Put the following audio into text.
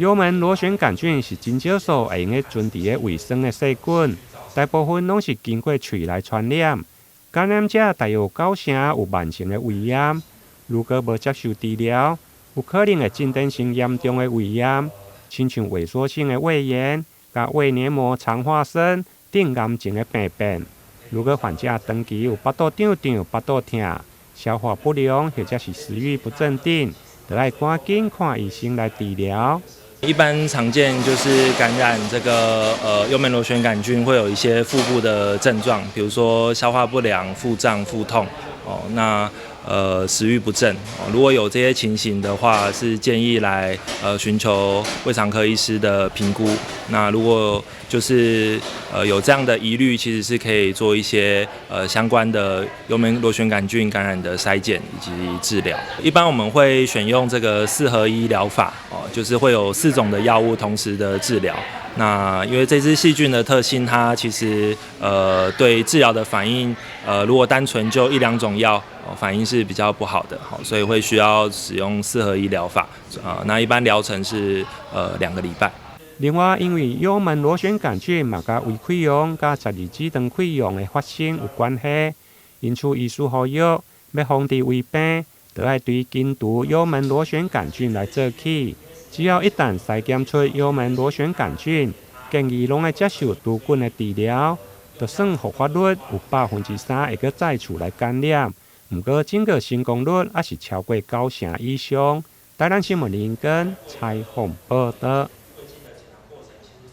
幽門螺旋桿菌是真少數會用得存佇個胃酸的細菌，大部分攏是經過喙來傳染。感染者大約有九成有慢性的胃炎，如果無接受治療，有可能會進展成嚴重的胃炎，親像萎縮性的胃炎、佮胃黏膜腸化生等癌症的病變。如果患者長期有腹肚脹脹、腹肚疼、消化不良或者是食慾不振等，就愛趕緊看醫生來治療。一般常見就是感染這個幽門螺旋桿菌，會有一些腹部的症狀，比如說消化不良、腹脹、腹痛哦。那食慾不振哦，如果有這些情形的話，是建議來尋求胃腸科醫師的評估。那如果就是有這樣的疑慮，其實是可以做一些相關的幽門螺旋桿菌感染的篩檢以及治療。一般我們會選用這個四合一療法哦，就是會有四種的藥物同時的治療。那因為這支細菌的特性，它其實對治療的反應，如果單純就一兩種藥，反應是比較不好的，好，所以會需要使用四合一療法。啊，那一般療程是2個禮拜。另外，因為幽門螺旋桿菌嘛，佮胃潰瘍佮十二指腸潰瘍的發生有關係，因此醫師呼籲，欲防治胃病，就愛對根除幽門螺旋桿菌來做起。只要一旦篩檢出幽門螺旋桿菌，建議攏愛接受除菌的治療，就算復發率有3%會閣再次來感染，毋過整個成功率猶是超過九成以上。台南新聞林根採訪報導。